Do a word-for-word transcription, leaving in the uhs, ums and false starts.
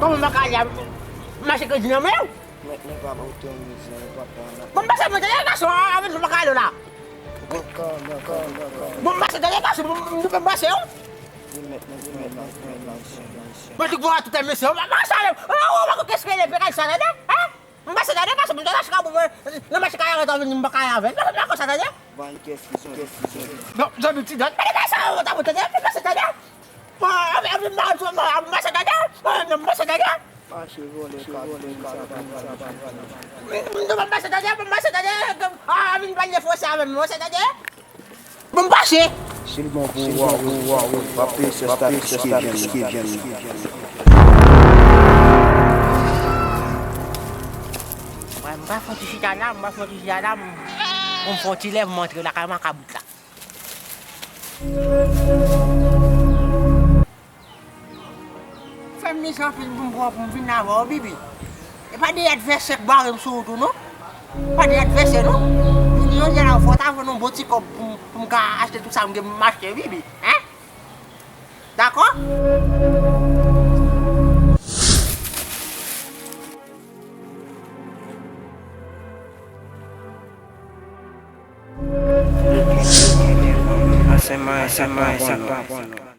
Kòman m pa ka ale a? M mache kredi nan men w. Mèt, mèt pa ba w tèmiz, mèt pa pran nan. Bon, m pase mwen tande gason, avèk m pa ka ale la. Bon, kòman, kòman, kòman? Bon, m pase tande gason, bon, m pase yo. Mèt, mèt, mèt, mèt, mèt, mèt. Mwen di gwo a tout mesye, m pase ale. Oh, oh, oh, kès ke le pe kay sa la, hein? M pase tande gason, m tande gason, bon, nan mache kay avèk, m pa ka ale avèk. M pase tande. Ban kès ki soti, kès ki soti. Non, zanmi ti dan. Tande gason, ta pou tande, m pase tande. Bon, avèk, avèk, m pase tande. Bon, m pase tande. Mache vòlè, mache vòlè, mache vòlè. M, m, m pase tande, m pase tande. Ah, vin pale franse avè m, m pase tande. Bon, m pase. Si l bon pou ou, ou, ou, ou, w ap peye sèl statistik ki vyen nan. Mwen, m pa fè yon ti chita la, m pa fè yon ti chita la, m, m fè yon ti lèv, m antre lakay mwen, kabout la. Fè m mizè anpil pou m pran pou m vin avè w, Bibi. E pa de advèsè k bare m sou wout ou, non. Pa de advèsè, non. Vini jodi a la, fò w ta jwenn yon bon ti kòb pou m, pou m ka achte tout sa m gen pou m achte, Bibi. Hein? Dakò? Asèman, asèman, asèman.